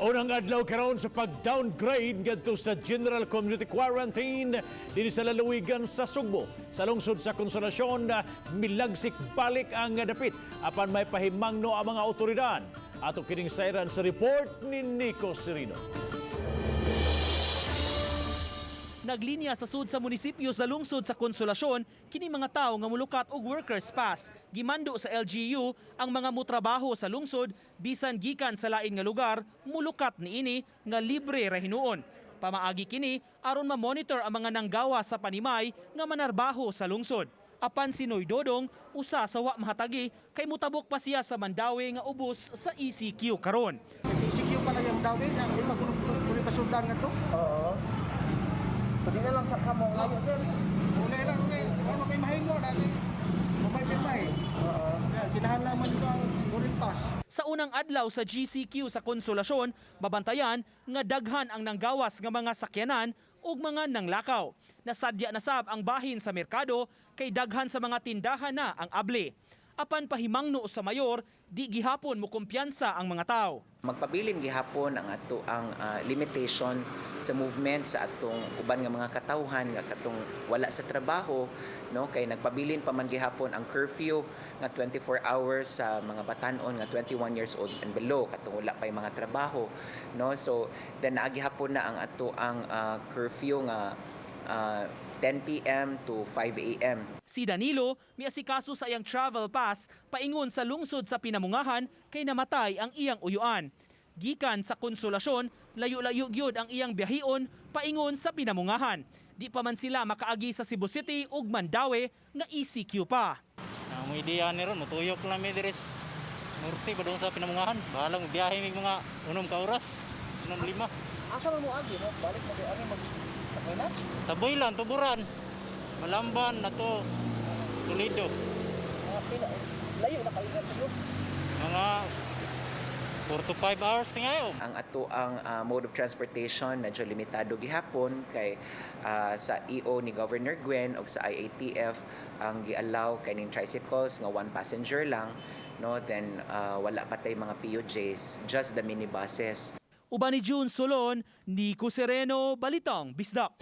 Unang adlaw karon sa pag-downgrade ngadto sa General Community Quarantine dinhi sa lalawigan sa Sugbo. Sa lungsod sa Konsolasyon, milagsik balik ang dapit apan may pahimangno ang mga otoridad. Ato kining sayran sa report ni Nico Serino. Naglinya sa sud sa munisipyo sa lungsod sa Konsolasyon kini mga tawo nga mulukat og workers pass. Gimando sa LGU ang mga mutrabaho sa lungsod bisan gikan sa lain nga lugar mulukat niini nga libre ra hinuon. Pamaagi kini aron ma-monitor ang mga nanggawa sa panimay nga manarbaho sa lungsod. Apan si Noy Dodong, usa sa wa mahatagi kay mutabok pa siya sa Mandaue nga ubos sa ECQ karon. ECQ pa lang yung Mandaue, ang iba kuno pasudan nga to. Oo. Pwede na lang sa kamo ngayon, sir. Una lang kay ano kay mahimo dati. Mabay pirmay. Oo. Kaya kinahanglan man ito ang boarding pass. Sa unang adlaw sa GCQ sa Konsolasyon, mabantayan nga daghan ang nanggawas nga mga sakyanan ug mga nanglakaw. Nasadya na sab ang bahin sa merkado kay daghan sa mga tindahan na ang abli. Apan pahimangno sa mayor, di gihapon mo kumpiyansa ang mga tao. Magpabilin gihapon ang ato ang limitation sa movement sa atong uban nga mga katawhan nga katong wala sa trabaho, no, kay nagpabilin pa man gihapon ang curfew nga 24 hours sa mga batanon nga 21 years old and below, katong wala pay mga trabaho, no. So then naa gihapon na ang ato ang curfew nga 10 p.m. to 5 a.m. Si Danilo miasikaso sa iyang travel pass paingon sa lungsod sa Pinamungahan kay namatay ang iyang uyuan. Gikan sa Konsolasyon, layo-layo gyud ang iyang biyahion paingon sa Pinamungahan. Di pa man sila makaagi sa Cebu City ug Mandaue nga ECQ pa. Ang ideya ni ron, mutuyok lang mi diri sa Norte padung sa Pinamungahan. Bahala mo biyahe mig mga 6 ka oras, 6 5. Asa man mo agi, no? Balik mo kay ano mag Tabuilan? Tabuilan, Tuburan. Malamban na to Toledo. Mga pila layo na kayo, sir, siguro. Mga 4 to 5 hours ngayon. Ang ato ang mode of transportation medyo limitado gihapon kay sa EO ni Governor Gwen og sa IATF, ang gi-allow kaning tricycles nga one passenger lang, no. Then wala pa tay mga PUJs, just the minibuses. Uban ni June Solon, Nico Sereno, Balitang Bisdak.